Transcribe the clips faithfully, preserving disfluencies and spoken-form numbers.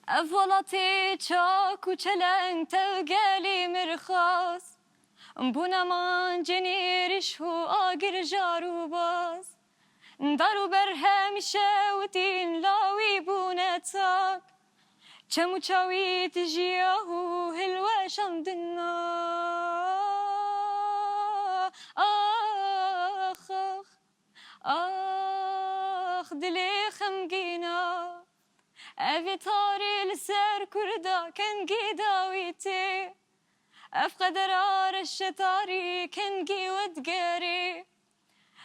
Ev welatê çak û çeleng tevgelî mirxas, bûne mancên êrîş û agir jar û baz. Dar û ber hemîşe witîn lawî bûne tak. Çem û çawî tijiya û hilweşandina. Ax, ax, ax, dilê xemgîna. Evê tarê li ser Kurda kengî dawî tê. Ev qedera reşe tarî kengî we digerê.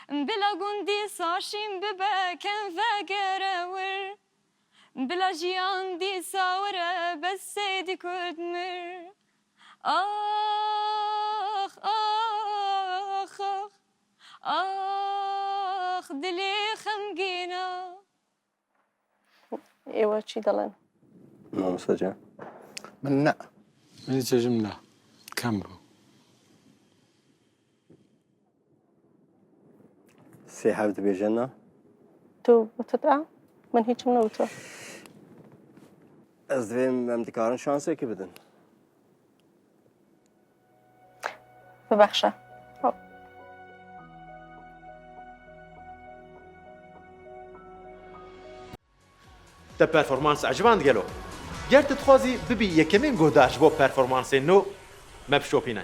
Bila gund dîsa şîn bibe, kem vegere wir. Bila jiyan dîsa were, bes Seydî Kurd mir. Ax, ax, ax, ax, dilê xemgîna. Êwe çi dalen? Mamosta can. Min ne. Min hiç cejim ne. Kem bû. Sê heft dibêje na. Tu witî a? Min hiç min newito. Ez divêm em dikarin şansekî bidin. Bibexşe. Te performans eciband gelo. Ger tu dixwazî bibî yekemîn guhdar ji bo performansên nû, me bişopîne.